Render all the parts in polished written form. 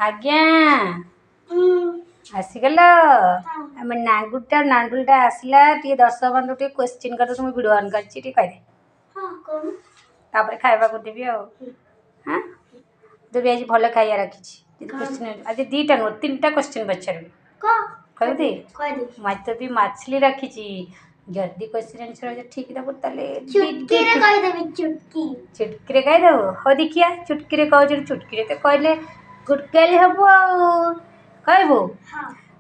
ଆଜ୍ଞା, ଆସିଗଲ? ଆମ ନାଙ୍ଗୁଟା ନାଣ୍ଡୁଲଟା ଆସିଲା। ଟିକେ ଦର୍ଶକ ବନ୍ଧୁ ଟିକେ କ୍ୱେଶ୍ଚିନ୍ କରିଦେବୁ। ମୁଁ ଭିଡ଼ିଓ ଅନ୍ କରିଛି, ଟିକେ କହିଦେ। ତାପରେ ଖାଇବାକୁ ଦେବି ଆଉ। ହଁ, ତୁ ବି ଆଜି ଭଲ ଖାଇବା ରଖିଛି। କ୍ୱେଶ୍ଚିନ୍ ଆଜି 2ଟା ନୁହଁ, 3ଟା କ୍ୱେଶ୍ଚିନ୍ ପଚାରିବି। କହିବି? ମୁଁ ଆଜି ତ ବି ମାଛଲି ରଖିଛି। ଯଦି କ୍ୱେଶ୍ଚିନ୍ ଆନ୍ସର୍ ଠିକ୍ ଦେବୁ, ତାହେଲେ ଚୁଟକିରେ କହିଦେବି, ଚୁଟକି। ଚୁଟକିରେ କହିଦେବୁ? ହଉ ଦେଖିଆ, ଚୁଟକିରେ କହୁଛୁ। ଚୁଟକିରେ ତ କହିଲେ ଗୁଡ୍ ଗାର୍ଲ ହବୁ। ଆଉ କହିବୁ,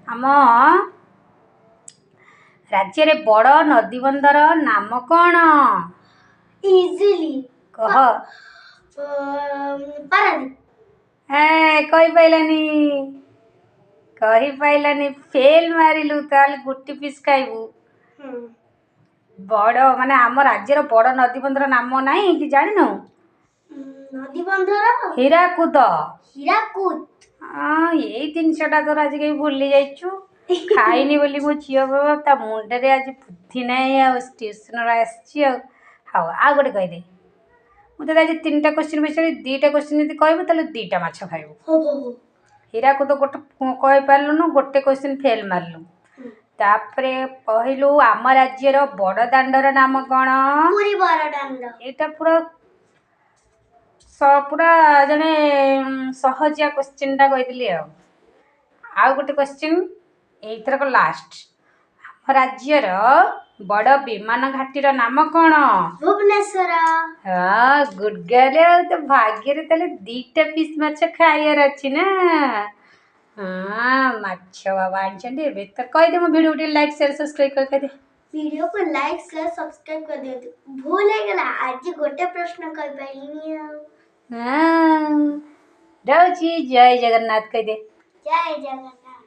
ଆମ ରାଜ୍ୟରେ ବଡ଼ ନଦୀବନ୍ଧର ନାମ କ'ଣ? ଇଜିଲି। କହ। ପାରାଦୀପ। କହିପାରିଲାନି, କହିପାରିଲାନି, ଫେଲ୍ ମାରିଲୁ। ତାହେଲେ ଗୋଟେ ପିସ୍ ଖାଇବୁ। ବଡ଼ ମାନେ ଆମ ରାଜ୍ୟର ବଡ଼ ନଦୀବନ୍ଧର ନାମ ନାହିଁ କି ଜାଣିନୁ? ନଦୀବନ୍ଧର? ହୀରାକୁଦ। ହୀରାକୁଦ। ହଁ, ଏଇ ଜିନିଷଟା ତୋର ଆଜି କେହି ଭୁଲି ଯାଇଛୁ। ଖାଇନି ବୋଲି ମୋ ଝିଅ ବାବା ତା ମୁଣ୍ଡରେ ଆଜି ବୁଦ୍ଧି ନାହିଁ। ଆଉ ଟ୍ୟୁସନରୁ ଆସିଛି ଆଉ। ହଉ, ଆଉ ଗୋଟେ କହିଦେ। ମୁଁ ତୋତେ ଆଜି 3ଟା କୋଶ୍ଚିନ୍ ପଚାରିବି। 2ଟା କୋଶ୍ଚିନ୍ ଯଦି କହିବୁ, ତାହେଲେ 2ଟା ମାଛ ଖାଇବୁ। ହୀରାକୁଦ ଗୋଟେ କହିପାରିଲୁନୁ, ଗୋଟେ କୋଶ୍ଚିନ୍ ଫେଲ୍ ମାରିଲୁ। ତାପରେ କହିଲୁ, ଆମ ରାଜ୍ୟର ବଡ଼ ଦାଣ୍ଡର ନାମ କ'ଣ? ପୁରୀ ବଡ଼ ଦାଣ୍ଡ। ଏଇଟା ପୁରା ପୁରା ଜଣେ ସହଜିଆ କୋଶ୍ଚିନ୍ଟା କହିଥିଲି। ଆଉ ଗୋଟେ କୋଶ୍ଚିନ୍, ଏଇଥରକ ଲାଷ୍ଟ। ଆମ ରାଜ୍ୟର ବଡ଼ ବିମାନ ଘାଟିର ନାମ କ'ଣ? ଭୁବନେଶ୍ୱର। ହଁ, ଗୁଡ୍ ଗାର୍ଲ। ଆଉ ତୋ ଭାଗ୍ୟରେ ତାହେଲେ 2ଟା ପିସ୍ ମାଛ ଖାଇବାର ଅଛି ନା? ହଁ, ମାଛ ବାବା ଆଣିଛନ୍ତି। ଏବେ ତ କହିଦେ, ମୋ ଭିଡ଼ିଓ ଟିକେ ଲାଇକ୍, ସେୟାର, ସବସ୍କ୍ରାଇବ୍ କରି କହିଦେ। ଭିଡ଼ିଓକୁ ଲାଇକ୍, ସେୟାର, ସବସ୍କ୍ରାଇବ୍ କରିଦିଅନ୍ତୁ। ଭୁଲ ହେଇଗଲା, ଆଜି ଗୋଟେ ପ୍ରଶ୍ନ କହିପାରିଲିନି ଆଉ। ହଁ, ରହୁଛି। ଜୟ ଜଗନ୍ନାଥ କହିଦେ। ଜୟ ଜଗନ୍ନାଥ।